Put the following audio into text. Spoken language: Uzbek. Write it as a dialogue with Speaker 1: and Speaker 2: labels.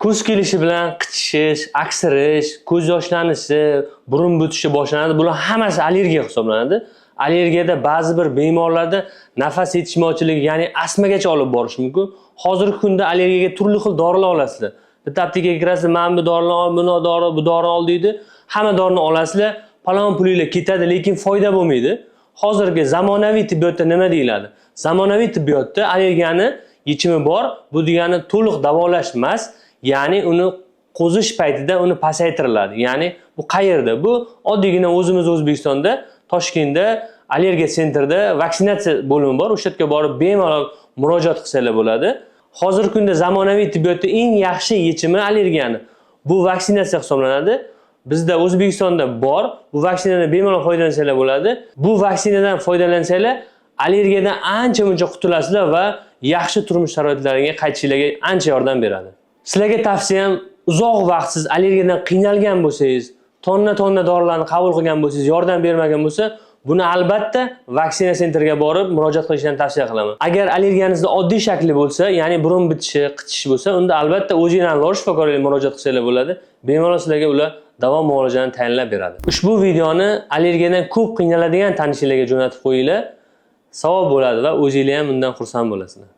Speaker 1: Kuz kelishi bilan qichishish, aksirish, ko'z yoshlanishi, burun butishi boshlanadi. Bular hammasi allergiya hisoblanadi. Allergiyada ba'zi bir bemorlarda nafas yetishmovchiligi, ya'ni astmagacha olib borishi mumkin. Hozirgi kunda allergiyaga turli xil dorilar olasizlar. Bitta aptekaga kirasiz, mana bu dorini ol, buni dori, bu dorini ol deydi. Hamma dorini olasizlar, palon pulinglar ketadi, lekin foyda bo'lmaydi. Hozirgi zamonaviy tibbiyotda nima deyiladi? Zamonaviy tibbiyotda allergiyani yechimi bor. Bu degani to'liq davolash emas, ya'ni uni qo'zish paytida uni pasaytiriladi. Ya'ni bu qayerda? Bu oddiygina o'zimiz O'zbekistonda, Toshkentda allergiya sentrida vaksinatsiya bo'limi bor. O'sha yerga borib bemalol murojaat qilsanglar bo'ladi. Hozirgi kunda zamonaviy tibbiyotda eng yaxshi yechimi allergiyani bu vaksinatsiya hisoblanadi. Bizda O'zbekistonda bor. Bu vaksinadan bemalol foydalansanglar bo'ladi. Bu vaksinadan foydalansanglar, allergiyadan ancha muncha qutulasizlar va yaxshi turmush sharoitlariga qaytishinglarga ancha yordam beradi. Sizlarga tavsiyam, uzoq vaqt siz allergiyadan qiynalgan bo'lsangiz, tonna-tonna dorilarni qabul qilgan bo'lsangiz, yordam bermagan bo'lsa, buni albatta vaksina sentriga borib murojaat qilishni tavsiya qilaman. Agar allergiyangizni oddiy shakli bo'lsa, ya'ni burun bitishi, qichish bo'lsa, unda albatta o'zinglarni lor shifokorlarga murojaat qilsanglar bo'ladi. Bemalol sizlarga ular davo muolajani tayinlab beradi. Ushbu videoni allergiyadan ko'p qiynaladigan tanishinglarga jo'natib qo'yinglar. Savob bo'ladi va o'zinglar ham bundan xursand bo'lasizlar.